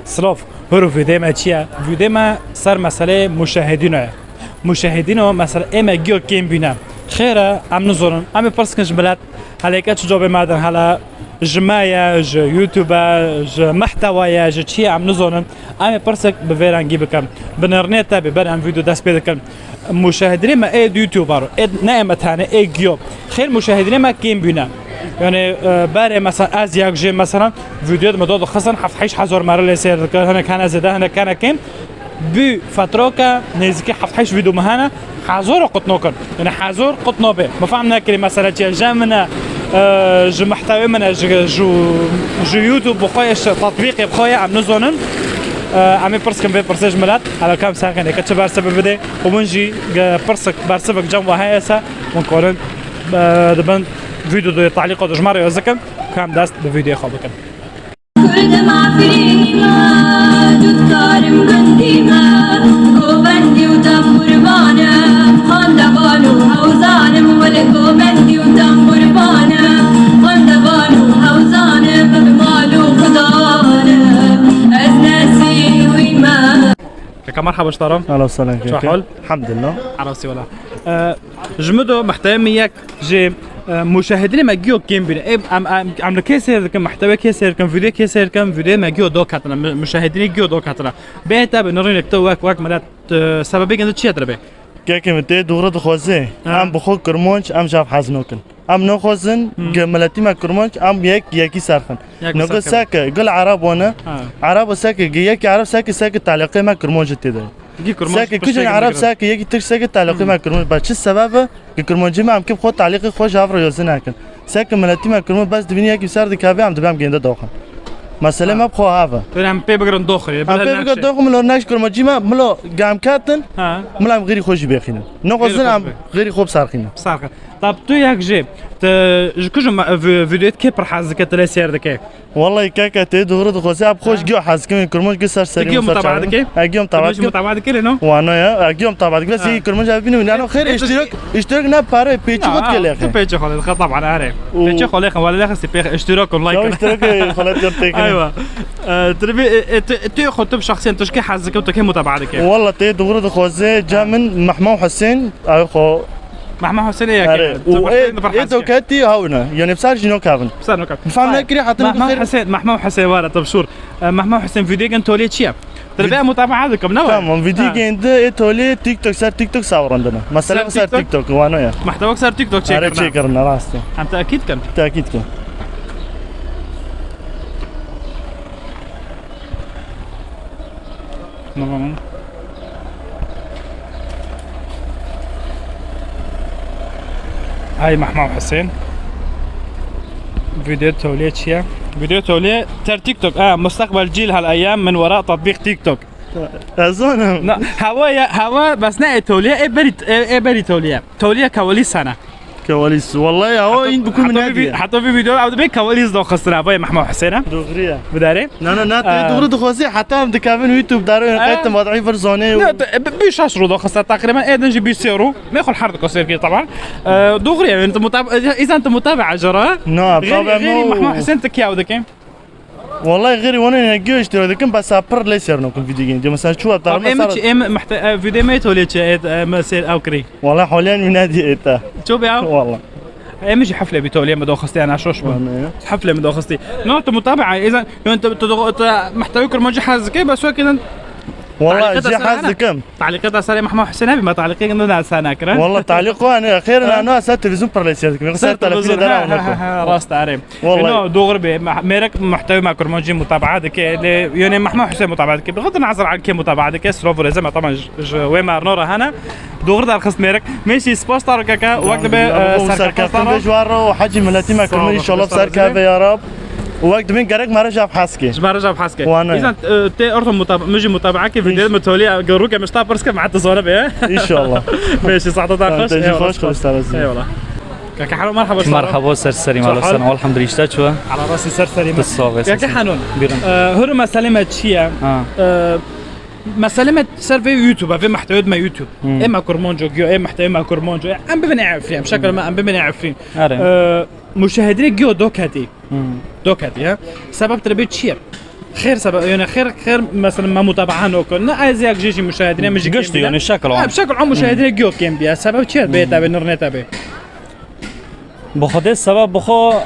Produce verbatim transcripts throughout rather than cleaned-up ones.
Silav, hûr û vîdê me çi ye? Vîdê me ser meseleyê muşahidîno ye. Muşahidîno, mesela, ê me giyo kêm bîne. Xêr e, em nizonin. Em ê pirs kin ji milet, helêke çi cobê me din, hele ji me ye, ji YouTube e, ji mehtewa ye, ji çi ye, em nizonin. Em ê pirsek bi vê rengî bikin. Bi nirnê te bê, ber em vîdeo dest pê dikin. Muşahidînê me ê di YouTube aro, ê ne ê me tane, ê giyo. Xêr muşahidînê me kêm bîne. Yani, e, berê mesela ez yek jê mesela vîdeo di me do dixistin, heft heşt hezar mere lê seyr dikir, hinek hene zêde, hinek hene kêm. Bi fetroke nêzîkî heft heşt vîdeo me hene, hezar qutno kin. Yani hezar qutno bê. Me fehm nekirî mesela çi ye, je min e, e, ji mehtewê min e, ji, ji, ji YouTube bi xwe ye, ji tetbîqê bi xwe ye, em nizonin. E, em ê pirs kin vê pirsê ji milet, hala kam serxêne ke çi bersiv bide. Û min jî ge pirsek bersivek cem we heye se, min korin, e, di bin vîdeo de talîqa dijmar ya zikin, kam dest bi vîdeoyê xwe bikin. Kurdim Efrînî me, cotkarim gundî me, govendî û temburvan e, xandevan û hewzan im, wele govendî û temburvan e, xandevan û hewzan im, bi mal û xudan e, ez nesî wî me. Kaka, merhaba ji te re. Ahlan û sehlan. Çawa hal? Elhamdulillah. Erasî wela. E, ji min do mehtewê min yek jê, e, muşahidînê me giyo kêm bîne. Ê, em, em, em li kê seyr dikin, mehtewê kê seyr dikin, vîdeo kê seyr dikin, vîdeo me giyo do ketine, mu-, muşahidînê giyo do ketine. Bê te bi nirînek tu wek, wek milet, e, sebebê gindi çi ye tu re bê? Kekê min tê doğru dixwaze. Ha. Em bi xwe Kurmanc, em ji hev hez nakin. Em naxwazin Hmm. gi miletî me Kurmanc, em yek yekî serxin. Yek Nako serxin. Seke, gul Ereb wane. Ha. Ereb seke, gi yekî Ereb seke, seke talîqê me Kurmanc tê de. Gi Kurmanc Seke, piştê kujin gindi Ereb girin. Seke, yekî Tirk seke talîqê Hmm. me Kurmanc. Ba çi sebebe? Gi Kurmancî me em kim xwe talîqê xwe ji hev re yazî nakin. Seke miletî me Kurmanc bes dibînî yekî ser dikeve, em dibem gênde doxin. Mesele Ha. me bi xwe hev e. Böyle em pê bigirin doxin. Em pê bigirin doxin, milo neş Kurmancî me, milo gam ketin, Ha. milo em xêrî xwe jî bêxînin. Naxwazin Xêrî xwe em bê. Xêrî xwe bi serxînin. Sarxin. Tab tu yek jê, tu ji ku ji ma-, vi-, videoyê kê pir hez dike, tu lê seyr dike? Wallahî keke tê doğru dixwaze, ab xwe Ha. ji giyo hez dikim, Kurmanc gi ser serî Giyo min ser mutabaa çawa. Dike? Ha, giyo mutabaa Kurmanc dikim. Mutabaa dike lê no? Wa no ya, ha, giyo mutabaa dike, bes Ha. Yekî Kurmanc ev bînim. Yani xêr E, iştirak, iştirak ne pare, pêçi Ya, xwe ha, dike lêxe. Tu pêçi xwe lêxe, taban, are. O Pêçi xwe lêxe, wala lêxe si pêxe, iştirak û like. Ya iştirak xwe lêxe têkine. Aywa. E, tu bi, e, e, tu, tu xwe tu şahsiyen tu ji kê hez dike û tu kê mutabaa dike? Walla tê doğru dixwaze, ca Ha. min Mehma û Husên, ew xwe Mehma Husên ê yekê. Are, û ê, ê doketî hawne. Yani bi ser jî nokevin. Bi ser nokevin. Fam nekirî, hatin Mehma Husên, Mehma Husên wara, tabşûr. E, Mehma Husên, vîdeo gen tolê çi ye? Te Vid- bê mutabaa dikim, ne were? Tamam, vîdeo Ha. gen de ê tolê TikTok ser TikTok sawrandine. Mesela Ser ser TikTok? TikTok, wano ya. Mehtewak ser TikTok Are çêkirine. Çêkirine, rast e. Em tekîd kin. Tekîd kin. Tamam. Hay Mehma Husên. Video tolê çi ye? Video tolê ter TikTok. Ha, mustaqbel cîl hal eyyam min wera tatbîq TikTok. Ez zanim. Na, hewa ya, hewa bes ne ê tolê, ê berî, ê, ê berî tolê. Tolê kewalî sana. Kewalîs. Wallahi ya, o Heta, in bikum heta ne bir diye. Heta bir video ew dibe kewalîs do xistira vay Mehma Husêna. Doğru ya. Bidare. Na, na, na, te Ee. Doğru dixwaze, hatta em dikevin YouTube daro Ee. qet mad'i bir zone. Ne, te, bi, bi şaş ro do xista takriben, êdin jî bi sê ro. Me xol her dikasir ki taban. Ee, doğru ya, yani tu mutab-, izan tu mutabaa jara. Na, Gêrî, tabii gêrî ama Mehma o Husên te kiyaw dikim. Wallahi xêrî wan ê giyo îştira dikim, bes a pir lê sêr nakim vîdyo gên. Mesela çû Ab, em çi, em mehte-, e, vîdyo me tolê çi, e, e, me sêr ew kirî. Wallahi holiyan wî nedî êta. Ço be ew? Wallahi. Em jî hefle bî tolê me doxistî, ana şoş bû. Wallahi. Hefle me doxistî. No, tu mutabaa, izan, yon tu, tu, tu, tu mehtewi Kurmancî hez dikî, bes wekî din Wallahi Talîqê jî te hez sene dikim. Talîqê te serê Mehma Husên hebî, me talîqê gindi ne sene kira. Walla talîq wan ya xêr Ha? na no esa televîzyon pir lê sêr dikim. Ser Ser telefîzyon televîzyon, dera ha, ona ha, ko. Ha, rast are. Wallahî. No, doğru be. Meh-, mêrek muhtewe me Kurmancî mutabaa dike. Lê, yani Mehma Husên mutabaa dike. Bi xatir nazar an kê mutabaa dike. Silav û rêzê me taban ji, ji wê merno re hene. Doğru derxist mêrek. Mêşî spas tarikeke. Wek dibe, Tamam, e, bu serkeftan serkeftan be. Ji war û hecî miletî me Sağ Kurmancî ol, inşallah sağ ol. Ser keve ya Rab. Wek dibên gerek me re jav hes ke. Ji me re jav hes ke. Wane. Îzan, e, tê orta mutab-, min jî mutabaa ke vîdeo Înş- min tolî, e, gerûke min ji ta pirs ke, me te zane be. Înşallah. Beşî saeta te Tamam, xweş. te jî Eyvallah, xweş, spas. Xweş, spas. Eyvallah. Kaka Helo, merhaba. Merhaba, ser serî me. Çawa hal? Elhamdülillah, işte çuwa. Ala rasi ser serî me. Sağ ol, Kaka Helo. Buyurun. E, huru meselê me çi ye? Ha. E, meselê me ser vê YouTube, vê mehtewê me YouTube. Hmm. Ê me Kurmanco giyo, ê mehtewê me Kurmanco. Em bibin Efrîn, şekil me em bibin Efrîn. Are. E, muşahidînê giyo do ketî. Hmm. Do ketî, he? Sebeb te re bê çi ye? Xêr sebeb, yani xêr, xêr, mesela me mutabaa nokir. Ne ez yak jê jî muşahedine, min jî Gişt, kêm bîne. Yani şekil Ha, am. bi şekil am muşahedine giyo kêm bîye. Sebeb çi ye? Bê tebe, nirne tebe. Bi xwe dê sebeb bi xwe,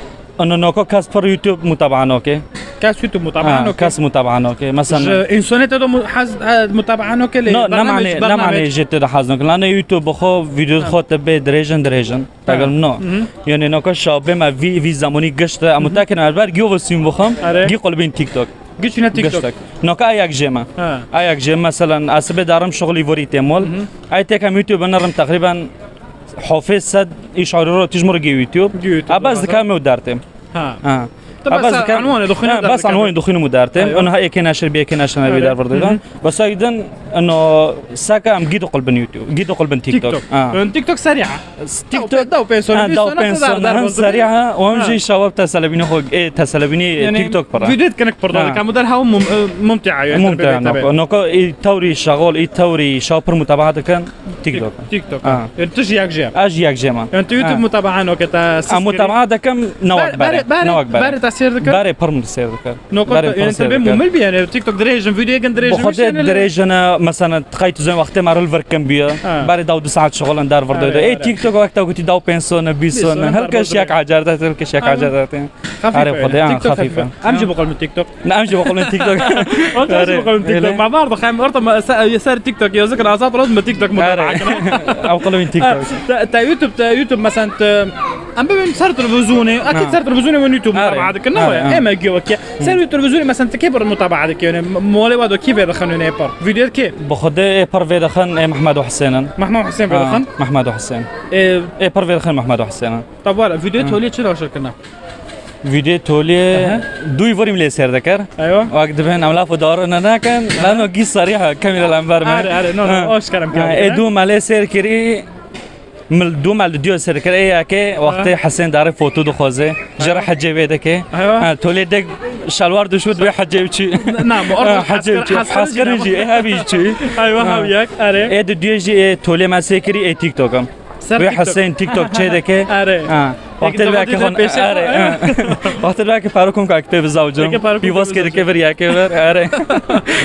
ino noka kes pir YouTube mutabaa noke. Kes YouTube mutabaa Ha, noke. kes mutabaa noke. Mesela Ji insonê te do mu-, hez, he, mutabaa noke lê No, ne bernamej, mane, ne bernamej. mane jê te de hez noke. Lane YouTube bi xwe video Ha. xwe te bê dirêjin, dirêjin. Tegel Ha. no. Mhm. Yani noka şabê me vî, vî zamonî gişt e. Ama Mhm. tekin elber giyo ve sîm bixim. Are. Gî qulbîn TikTok. Gişt yine TikTok. Giştek. Noka ayak jê me. Ha. Ayak jê me, mesela, ez sibê darim şuxulî vorî tê mol. Mhm. Ay tekem YouTube nerim teqrîben hafê sed îşarî ro tijmur gî YouTube. Gî YouTube, Ha, bas doğru. dikam ew dertêm. Ha. Ha. Te Ha, bas bas dikam anwanê dixwînî Ha, bas derdikem. anwanê dixwînim û dertêm. Aywa. Ino ha êkê neşir bê êkê neşir Ha. ev der vurdî. Mhm. Bas ay din, ino seka em gî diqulbin YouTube. Gî diqulbin TikTok. TikTok. Ha. Ön TikTok serî ha. TikTok. Daw pê, daw pê sona, Ha, pisa daw pê nasıl sona, dar dar hem vurdî? serî ha. O hem Ha. jî şawab te selebîne xo, ê te selebîne Yani TikTok para. Video kınik pırda Ha. dikam. Bu der hav mum-, e, mumtia yani. Mumtia, Tabii, tabii. noko, noko, ê tewrî şaxol, ê tewrî şaw pir mutabaa dikin. TikTok. TikTok. Ha. Yani tu jî yak jê. Ez jî yak jê me. Yani tu YouTube Ha. mutabaa noke ta A siskiri. mutabaa dikim, ne wek Ber-, bere, bere, ne wek bere. bere ta seyr dikin? Bere pir min seyr dikin. Nokta, Bere pir yani seyr te bê dikin. mumil bi yani TikTok dirêjin, video yekin dirêjin Bi xwe dê bişêne lê. dirêjin e, mesela, tkay tu zên wextê me ril virkin biye. Ha. Bere daw du saet şixulan der virdo Are, de. Ê are. TikTok wekta ku tî daw pênc sone, bîst Bîst sone. sone, Her kes berbo yak dirê. acar derdin, her kes yak Tamam. acar derdin. Xefîf Are e. xwe dê, ha, TikTok xefîf xefîf e. e. Em jî biqulin TikTok. Ne, em jî biqulin TikTok. Ondan Are, jî biqulin TikTok. öyle. Ma var da hem orta ma-, se-, ser TikTok yazık azat roz mu TikTok Are. mutabaa kine. Ew qulbîn TikTok. Te, te YouTube, te YouTube mesela te, em bibin ser televizyonê, akîd Are. ser televizyonê ve YouTube Are. mutabaa dikin, ne Are, waya? are. Ê me giyo ki. Ser YouTube televizyonê mesela te kê bir mutabaa dikin, yani molê wa do kî vê dixin, yani ê par. Video kê? Bi xwe dê ê par vê dixin, ê Mehmed û Husênin. Mehmed Husên vê Ha, dixin. Mehmed û Husên. Ê, Ê par vê dixin Mehmed û Husênin. Tabi var, video Ha. tolê çi naşir kine? Vîdeo toliyê Aha. dûyî vorî min lê sêr dikir. Eywa. Wek dibên em laf û dawrê ne nekin, lano gî serî ha, kamera li hember me. Are, are, no, no, Ha. aşkere em Ha, kar ê dû me lê sêr kirî, mil, dû me li diyo sêr kir, ê yekê wextê Hesên darê foto dixwaze, ji re hecê wê dike. Eywa. Ha, tolê dek şalwar dişût wê hecê çi. Na, bu orada Ha, hecê asker, çi. asker Asker jî jî, ne? ê hevî çi. Eywa, Ha. ha, yek, are. Ê di diyo jî ê tolê me sêr kirî, ê TikTok em. Ser Wê TikTok. Hesên TikTok çê dike. Are. Ha. Wextê Eke belki zam xon-, pêşe are, xon-, ha. Wextê belki Faruk hon kak pê bizawcım. Eke Faruk Pîvoz hon kê dike vir yekê vir, are.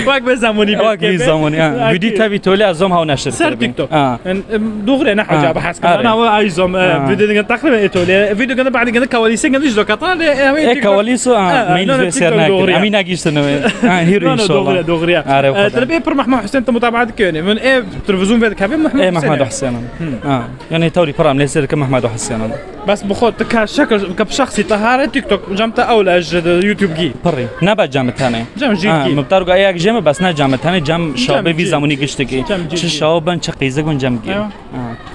Wek be zamonî Wek be. Vî zamonî, ha. Akî. Vîdî tevî tolê ez zom haw neşir Ser kiribî. TikTok. Ha. En, em, doğru ne Ha. hocam, has Are. kana ve ay zom, e, Ha. video dinge takriben e tolê. Video gene ba'di gene kavalîse gene iş dokatan de, e, E, TikTok. kavalîso, ha, Ha, ha, min no, no, vê TikTok ser nakin. doğru ya. Emin nagiş tane. Ha, hîro No, no, inşallah. doğru ya, doğru ya. Are, E, o kadar. Te bê pir Mehmet Hüseyin te mutabaa dike yani. Min e televizyon ve dikabê Mehmet E, Hüseyin. Mehmet Hüseyin. Hı. Ha. Yani tawrî pir em lê sêr dikin Mehmet Hüseyin. Bes bi xwe tu ka şekil, ka bi şexsî te hare TikTok, cem te ew le ji YouTube gî. Pirî. Ne be cem tenê. Cem jî Ha, gî. Min bi te re got, ê yek cem e, bes ne cem tenê, cem Cem şabê vî jî. zamonî gişt dikî. Cem jî. Çi şaw bin, çi qîzik bin, cem gî. Ewa. Ha.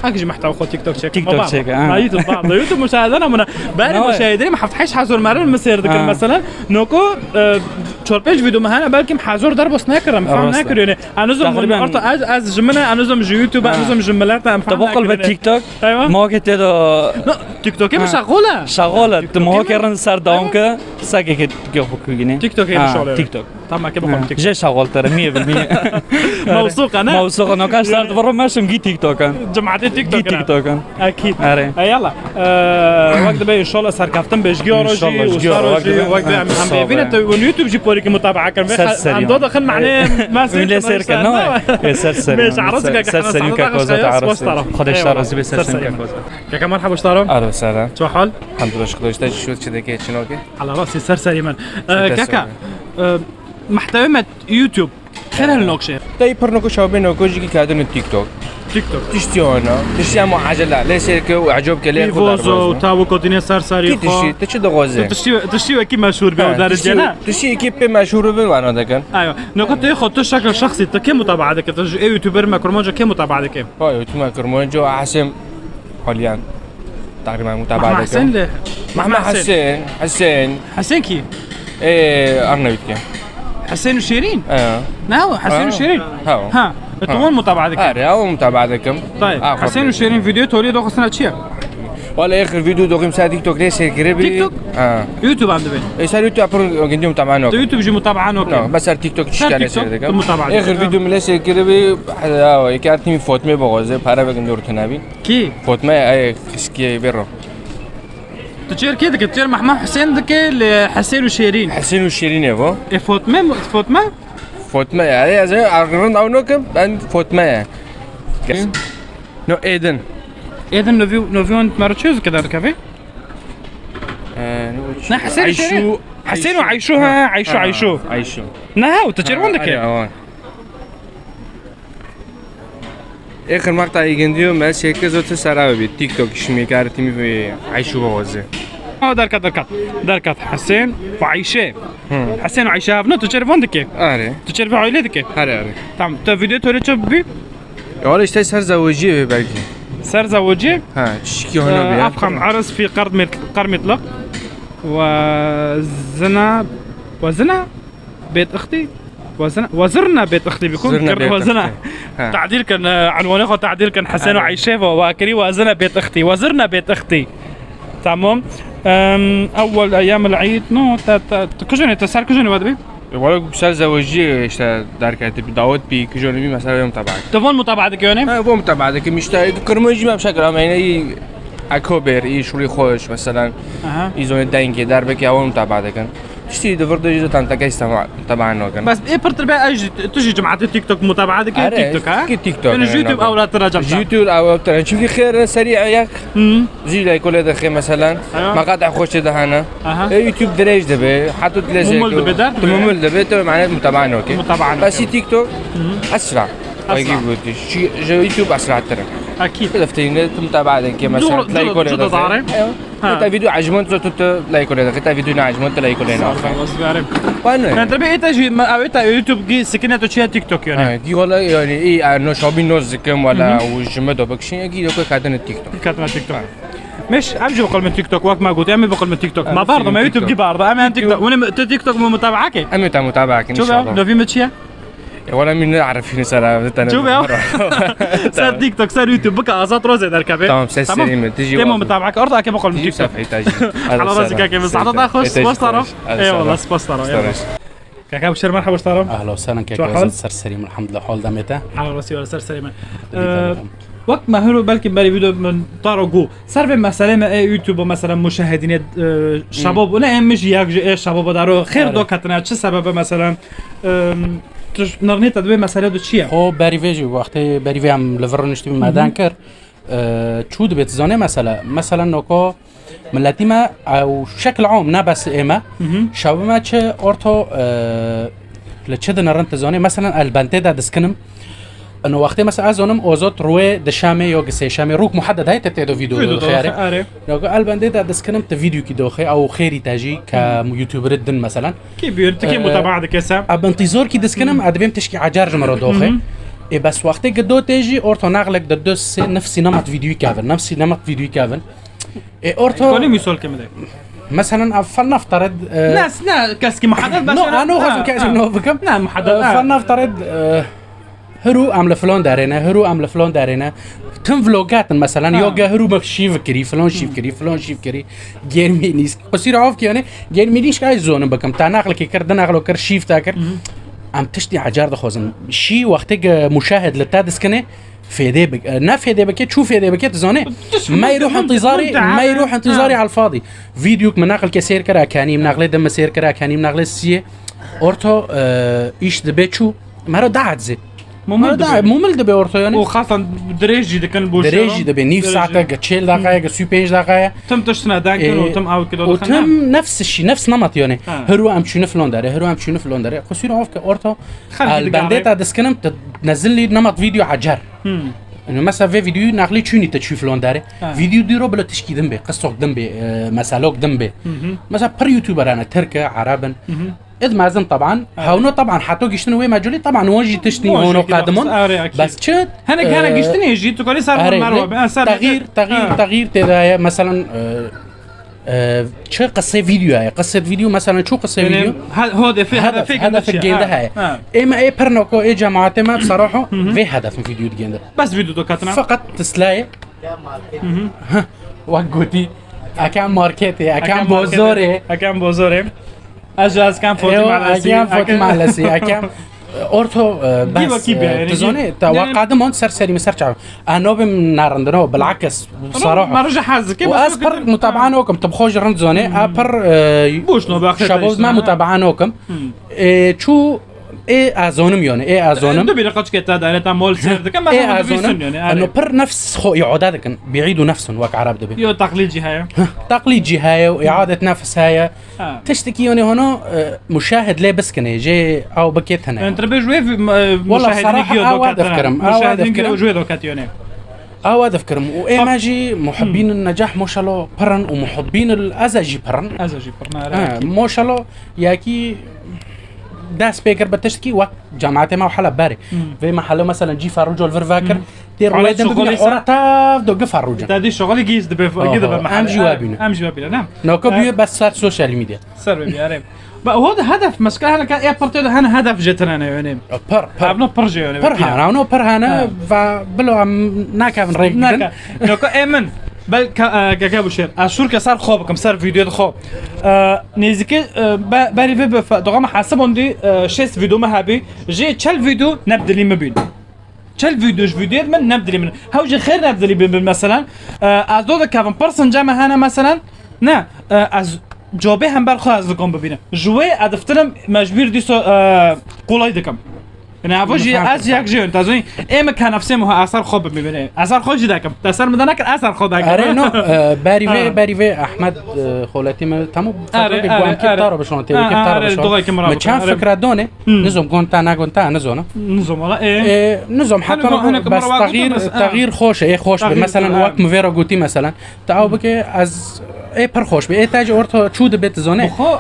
Ak jî mehtawa xwe TikTok çêke. TikTok çêke, ha. Na YouTube, ba, YouTube muşahede namuna. Beri No. muşahede mi heft heşt hazor merin mi seyr dikin Ha. mesela. Noko, e, çor pênc video mi hene, belkim hazor derbas nekirim, fam Rast e. nekir yani. Anuzum Takriben orta ez, ez ji min e, anuzum ji YouTube, Ha. anuzum ji millet e, em fam Tabakal ve nekir yani. TikTok. Eywa. Mawke te do No, TikTok e mi Ha. şaxol e? Şaxol e. Tu mawke rin ser dewam ke, seke ke ke xwe kugine. TikTok e Ha, şaxol e. TikTok. Tamam, ke Ha. bakalım TikTok. Je şaxol tere, miye bil miye. Mewsuqa ne? Mewsuqa, no kaş sart vurma şim gî TikTok an. Cemaatê TikTok Gî e. TikTok an. Akîd. Are. E, yalla. E, wek dibe inşallah serkeftin be ji gî ro jî, İnşallah, ji gî û ro sar ro wek jî, dibe. wek dibe em, em Sağ bê vîne ol. te û YouTube jî porî ki mutabaa kirin. Vê Ser xe-, serî em do an. dixin mane, Ê, mes ûn lê sêr ken, ne? Ê, ser serî Mêş an. arız Ser, ke ser serî an. Keko zat arız. Xwedê şer razî be, ser serî Keko zat. Kaka merhaba ji te re. Alo, selam. Çi hal? Elhamdulillah, şikir, işte şu çi deke, çi noke? Ala rastî ser serî min. Ser Ee, serî. Kaka, e, mehtewê me YouTube. Xêr hel nokşe. Tey pir noko şawbê noko jî kadin TikTok. TikTok. Tiştî ona. Tiştî ama acele. Lê sêr ke û ecab ke lê Pîvozo, tavuk kotine ser serî Ki xo. Tiştî, te çi dixwaze? Tiştî, tiştî wekî meşhur be, Ha, o derece tiştî, ne? Tiştî ekî pê meşhur be vana dekin. Aywa. Noko tu xwe tu şekil şexsî, tu kê mutabaa dike? Tu ji ê YouTuber me kurmanca kê mutabaa dike? Vay, tu me kurmanca Asim Holiyan. Takriben mutabaa Mahmud dike. Hesen de. Mahmud Hesen. Hesen, Hesen. Hesen kî? Ee, Arnavut ki. Hesen û Şêrîn? Ee. Ne o? Hesen û Ha. Şêrîn? Ha. Ha. Tu Ha. wan mutabaa dike? Ha, re, wan mutabaa dikim. Tayyip. Ha, Hesen û xwe Şêrîn video tolî doxistina çi ye? Wala êxir video doxim ser TikTok lê sêr kiribî. TikTok? Ha. YouTube em dibê. E, ser YouTube apir gindî mutabaa nok. Tu YouTube jî mutabaa nok. No, bes ser TikTok Ser çişkane TikTok, sêr dikim. tu mutabaa Êxir dikim. video min lê sêr kiribî, ha, yekar tîmî Fotmê boxoze, para vekin dor tunabî. Kî? Fotme, ay, xiskiye bêro. Tu çêr kê dike? Tu çêr Mehmet Husên dike li Hesên û Şêrîn. Hesên û Şêrîn e bu. E Fotme mi? Fotme? Fotme yani. Ez rind ew nakim, ben Fotme ye. No, Êdin. Êdin novî novî wan mero çi zike derdikeve? Ee, Ne, Hesên û Şêrîn. Hesên û Ayşû, ha, Ayşû, Ayşû. Ayşû. Ne, ha, tu çêr wan dike? Ê xirmak ta îgendiyo me şêke zot sera bi TikTok işimi kar timi ve Ayşû bavazı. Ha, derkat, derkat. Derkat Hesên û Ayşe. Hesên û Ayşe havno, tu çêr van dike? Are. Tu çêr ve aile dike? Are, are. Tamam, tu video tore çi bi? Ya wala işte ser zeweciye ve belki. Ser zeweciye? Ha, çişki hona be. Afxam arız fi qard mit qard mitlaq. Ve zina, ve zina bêt ixtî. Wezirna bêt ixtî bikun. Wezirna. Tadîl kin, enwanê xwe tadîl kin Hesen û Eyşe ve wakirî wezirna bêt ixtî. Wezirna bêt ixtî. Tamam. Ewwel eyyam el-Eid, no, te, te, tu kijonê, te ser kijonê ve dibî? Wala ku ser zewecî işte derketî, dawet bî, kijonê bî mesela yom tebak. Tu von mutaba dikê yonê? Ha, von mutaba dikim işte, kirmojî me şekil ama yine iyi. Eko ber, iyi şulî xweş, mesela. Îzonê dengê, derbekê ewan mutaba dikin. Tiştî di vir de jî zaten te kes tebaan nakin. Bes ê pirtir be ez jî, tu jî cemaetê TikTok mutabaa dikî? Are, TikTok, ha? Ki TikTok, yani, YouTube ewla tira cem. Ji YouTube ewla tira. Çünkü xêr serî ayak. Ji leykolê de xê, mesela. Maqat xweş de hana. E, YouTube dirêj de be. Hatta lezek. Mumul de be, der de be. Mumul de be, tu yani mutabaa nakin. Mutabaa nakin. Bes TikTok esra. Esra. Wagi gotî. Ji YouTube esratir. Akîd. Defterinde tu mutabaa dikin, mesela, leykolê de. Heta vîdeo ecmont tu tu leykolê de, heta vîdeo ne ecmont tu leykolê ne. Wan ne? Yani tabii êta jî me avê ta YouTube gî sikine tu çiye TikTok yani. Ha, gî wala yani iyi, no şabî no zikim wala û ji me do bikşin, gî do katine TikTok. Katine TikTok. Meş, em jî biqilme TikTok, wek me got, em ê biqilme TikTok. Ma bardo, me YouTube gî bardo, em en TikTok. Wene tu TikTok mu mutabaa ke? Em ê te mutabaa kin inşallah. Lovî me çiye? E, wala min ne arifini sera, tane. Çu be? Ser TikTok, ser YouTube, bika azat roze derkeve. Tamam, ses serî mi? Tiji. Demo mutabaa ke, orada ke baqol TikTok. Sefayı taji. Hala razı kake, biz hata da hoş, spas taro. Eyvallah, spas taro. Kaka, bu şer merhaba, spas taro. Ahla ve sehlen kaka, ser serî mi, elhamdülillah, hal demete. Hala razı, ser serî mi. Wek me hiro belkî berî video min taro gu. Ser vê meselê me ê YouTube mesela muşahedînê, e, şebab, ne em jî yek ji ê şebaba daro xêr do ketine, çi sebebe mesela, e, tu nirnê te di vê meselê de çi ye? Xo berî vê jî wextê berî vê em li vir rûniştî me den kir. E, çû dibê tu zanê mesela, mesela noko miletî me ew şekil am ne bes ê me, şebi me çi orto, e, li çi dinirin tu zanê, mesela elbentê de diskinim, Ino wextê mesela ez zonim ozot rûyê di şemê yo gi sê şemê rûk muhedded heye te tê do vîdeo do xeyarê. Yo gi elbendê de diskinim ti vîdeo kî doxê ew xêrî te jî ke youtuberê din meselan. Kî bîr ti kê mutabaa dike se? Eb intîzor kî diskinim ez dibêm tişkî ecar ji min re doxê. Ê bes wextê gi do tê jî orto nexlek di du sê nif sînemat vîdeo kevin, nif sînemat vîdeo kevin. Ê orto. Kolê mîsol ke min de. Meselan ev fel neftered. Ne, ne keskî muhedded bes. No, ano xwazim ke ez no bikim. Ne muhedded. Fel neftered. Hirû em li filon derê ne, hirû em li filon derê ne. Tim vlogatin meselan, yo ge hirû me şîv kirî, filon şîv kirî, filon şîv kirî. Gêrmî nîsk. Qusîr of ki yani, gêrmî nîsk ay zonim bikim. Ta nexlekî kir, di nexlo kir, şîv ta kir. Em tiştî ecar dixwazin. Şî wextê ge muşahed li te diskinê, fêdê bik-, ne fêdê bike, çû fêdê bike, tu zanê? Me ruh intizarî, me ruh intizarî al fadî. Vîdyoyek min nexlke sêr kir, ekanîm nexlê din min sêr kir, ekanîm nexlê siyê. Orto, e, îş dibe çû. Mero da edzê. Mumil dibe. Mumil dibe orto yani. O xasan dirêj jî dikin bo dirêj jî dibe. Nîv saete, çêl daqiqaya, sî pênc daqiqaya. Tim tiştine denkin û tim ew kilo dixin. Tim nefs şî, nefs nemat yani. Hiru em çûne filon dere, hiru em çûne filon dere. Qusûr of ke orto. Elbendê ta diskinim, tu nezilî nemat vîdeo ecer. Mesela vê vîdeoyî nexlî çûnî te çû filon dere. Vîdeo dîro bila tişkî din bê, qisok din bê, e, meselok din bê. Mesela pir youtuberane, Tirk e, Ereb in. Id mezin taban, hewno taban, heto giştin wê meculî taban, wan jî tiştî hono qedimin. Bes çi? Hinek, hinek giştinê jî, tu karî ser wan merwa be, ser. Texîr, texîr, texîr tê de ye. Meselan, e, e, çi qisê vîdeo heye? Qisê vîdeo, meselan, çi qisê vîdeo? Hodefê, hedefê, hedefê gênde heye. Ê me ê pirnoko, ê cemaetê me, bi saraho, vê hedefin vîdeo digênde. Bes vîdeo do ketina. Feqet tislayê. Wek gotî, ekem marketê, ekem bozorê. Ekem bozorê. Ez jî ez kem Fotî Malesî. Ekem Fotî Malesî, ekem Orto, e, bes, e, tu zonê, te wa qadimon ser serî min ser çav. A nobim narindino, bilakis, sarah. Ma rija hez dike, û ez pir mutabaa nokim, tu bi xwe jî rind zonê, a pir, e, şabo me mutabaa nokim. E, çû, ê ez zonim yone, ê ez zonim. Dubî reqaçke te dane, te mol ser dike, me ê ez zonim. Eno pir nefs xwe îade dikin, bi'îdu nefsun, wek Ereb dibê. Yo, teqlîd jî heye. Teqlîd jî heye û i'adet nefs heye. Tiştekî yonê hona, e, muşahid lê biskine, jê ew bikê tine. Yanî tu dibê ji wê vi-, m-, e, muşahidînê giyo doket, ha. Muşahidînê giyo ji wê doket yonê. Ewa difikirim. Û ê me jî muhibbîn necah maşallah pirin û muhibbîn el eze jî pirin. Eze jî pirin, ha, maşallah, yekî dest pê kir bi tiştekî wek cemaetê me û hele berê. Vê mehele mesela cî Ferrûco li vir vekir. Tê rûyê din bibîne xora tev do gi Ferrûcin. Te dî şixulî gîz dibe, gi dibe mehele. Em jî we bîne. Em jî we bîne, ne? Noko bîye bes ser sosyal medya. Ser bibî, erê. Ba, ho de hedef, mesela hene ka ê pirtê de hene hedef jê tine ne, yani. Pir, pir. Evno pir jê, yani. Pir hene, evno pir hene, va bilo em nakevin rêk bidin. Naka. Noko ê min, bel ka, e, keke bu şer. Ez şûr ke ser xwe bikim, ser videoyê de xwe. E, nêzîkî, e, be-, berî vê bi fe-, doğa me hesibon dî, e, şêst video me hebî. Jê çel video ne bi dilî min bîn. Çel video ji videoyê min ne bi dilî min. Hew jî xêr ne bi dilî bin, bin, meselen. E, ez do dikevim, pirsin cem me hene, meselen. Ne, e, ez cobê hember xwe ez dikom bibînim. Ji wê ez diftirim mecbûr dîso, e, qolay dikim. Yani, evo jî ez yek jî, te zonî, ê min ke nefsê min ha, ez ser xwe bibînim. Ez ser xwe jî dikim. Te ser min de nekir, ez ser xwe dikim. Erê, no, e, berî vê, berî vê Ahmed, e, xoletî min, tamam, erê, erê, erê. Taro bişon, tê, taro bişon. Min çend fikra donê, nizom gon ta, nagon ta, nizona. Nizom, wala, e. E, nizom, heta bes texîr, texîr xweş e, ê xweş be. Meselen, wek min vê re gotî, meselen, tu ew bike, ez ê pir xweş be. Ê te jî orta çû dibe, tu zonê. Bixwe,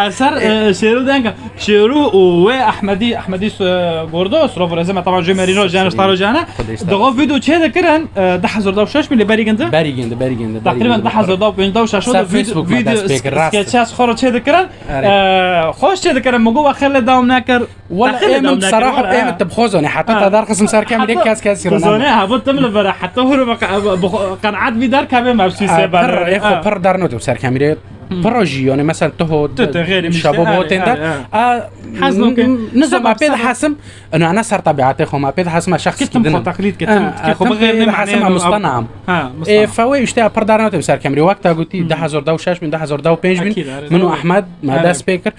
ez ser, e, Şêrû denga. Şêrû û wê Ehmedî, Ehmedî, e, Gordo, Sirov û Rezê me, taban jê merîno, jane, staro jane. Doğa video çê dikirin, e, du hezar û şeş mî lê berî gindi? Berî gindi, berî gindi, berî gindi. Teqrîben du hezar û pêncî û şeş de video, skeçe xwe çê dikirin. E, xweş çê dikirin, min got, we xêr lê dewam nekir. Wala ê min sarah ê min tu bi xwe zonê. Heta te derxisim ser kamerê kes kes. Zonê, ha, bu tim li vera. Heta hûr bi qe-, bi xwe, qenaet vî derkevê mevsû sê. Pir, ê xwe pir dernotim ser kamerê. Pir jî, yani, mesela, tu ho, tu, tu, xêrî şabo bo tênde. A, hez noke. Nizam, pê de hesim, ina, ana ser tabiatê xwe, ma pê de hesim, şexs kidim. Xwe teqlîd ke, tim, xwe bi xêr ne, hesim, mustanam. Ha, mustanam. E, fewê işte pir dernotim ser kamerê. Wek ta gotî, du hezar û şeş bin, du hezar û pênc bin, min û Ehmed, me dest pê kir.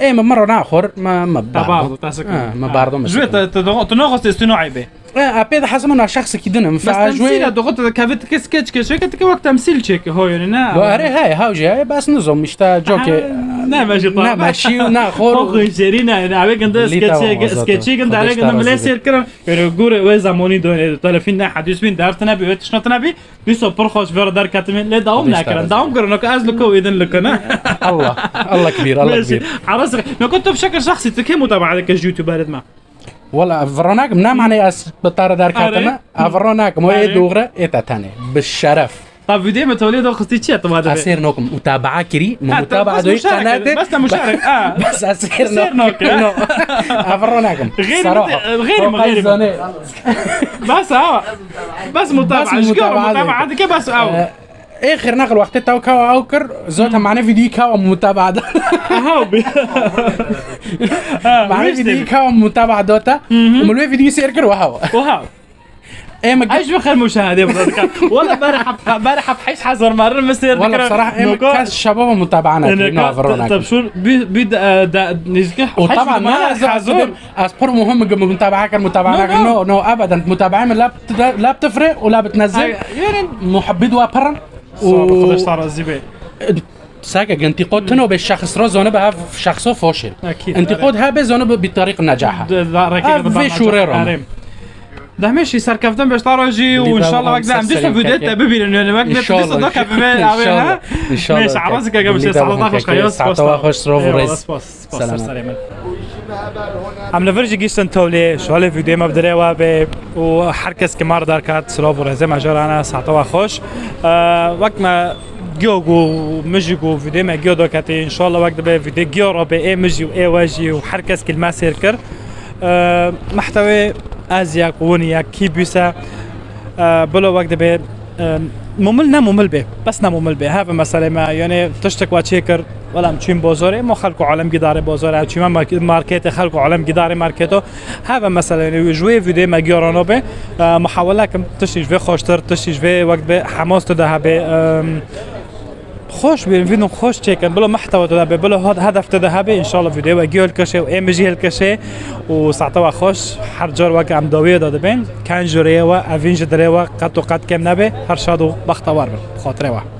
Ê, me, me re naxor, me, me bardo. Te bardo, te sik. Ha, me bardo, me sik. Ji wê te, te, te, tu naxwest îstîno eybê. E, a pê de hezim na şexsekî din im. Bes temsîl e, doxo te kevê tike skeç ke, çeke tike wek temsîl çeke, ho, yani, ne? Do, erê, he, haw jî, he, bes nizom, işte, coke. Ne, me jî ne, me şî, ne, xor. Xo xo jêrî ne, ne, ewê ginde skeçê, skeçê ginde, erê ginde milê sêr kirin. Böyle gure wê zamonî do, ne, telefîn ne, hedîs bin, dert ne bi, wê tişna ne bi. Dîsa pir xweş vê re derketime, lê dewam nekirin. Dewam kirin, weke ez li ko wê din li ko ne. Allah, Allah kbîr, Allah kbîr. Arası, ne ko tu bi şekil şexsî, tu kê mutabaa dike ji YouTuberê me? Wala, viro nakim, ne mane ez bi te re derketime, ev viro nakim, o ê dogre, ê te tenê. Bi şeref. Ta videoyê me tolê de xistî çi ye, tu va de. Ez sêr nokim, mutabaa kirî, mutabaa doyî qenate. Bes te muşarek, ha. Bes ez sêr nokim. No. Ev viro nakim. Xêr, xêr, xêr. Bes ha. Bes mutabaa, ji kî mutabaa dike, bes ew. Ê xêr nexil wextê te kawa ew kir, zaten mane videoyî kawa mutabaa da. Aha, bi. Mane videoyî kawa mutabaa da te. Min wê videoyî sêr kir, weha. Weha. Ê me. Ay, ji xêr muşahede bi dika. Wala ber hep, ber hep heşt hezar marre mi sêr dikir. Wala bsarah ê me kes şebaba mutabaa nekir. Ne, no, ka-, viro te-, nakim. Te şûr bi, bi de, de, nêzîkî heşt hezar marre. Ez pir muhim im, mutabaa kir, mutabaa nekir. No, no, ebeden, mutabaa min la bi tifre û la bi tinezî. Muhibbî dua pirin. Sağ ol, Xwedê ji te razî be. Seke intîqod tino be şexs ro zone be hev şexso foşil. Ekîd, intîqod hebe zone be bi tarîq necaha. Ev vê şûrê ro. Dehmê şî serkeftin be ji te re jî û înşallah wek de em dîsa videoyê te bibînin, yani wek de dîsa da kevime avê, ha? Înşallah. Neyse, arazî keke bişe, saeta xweş, xeyas, saeta xweş, rov û rêz. Spas, spas, spas, spas, spas. Em li vir jî gihîştin tewlê, ji holê vîdyoyê me bi dirê we bê û her kes ki mar derket, silav û rêzê me jê re hene, saeta we xweş. Eee, wek me giyo got, min jî got, vîdyoyê me giyo derketî, înşallah wek dibe vîdyo giyo re bê, ê min jî û ê we jî û her kes ki li me sêr kir. Eee, mehtewê ez yek, win yek, kî bîse, eee, bilo wek dibe, eee, Mumil ne mumil bê. Bes ne mumil bê. Heve mesele me, yani tiştek wa çêkir, wela em çûn bozorê, mo xelk û alem gidarê bozorê, em çûn marketê, xelk û alem gidarê marketo. Heve mesele, yani ji wê vîdyoyê me giyorano be, e, muhawele kim tiştî ji vê xweştir, tiştî ji vê wek be, hemos tu de hebe, e, xweş bê, vîdyo xweş çêkin, bilo mehtewa tu de be, bilo had-, hedef tu de hebe, inşallah vîdyoyê we giyo hilkeşê û ê min jî hilkeşê û saete we xweş, her car wek em dawiyê de dibên, ken ji rêyê we, evîn ji dirê we, qet û qet kêm nebe, her şad û bextewar bin, bi xatirê we.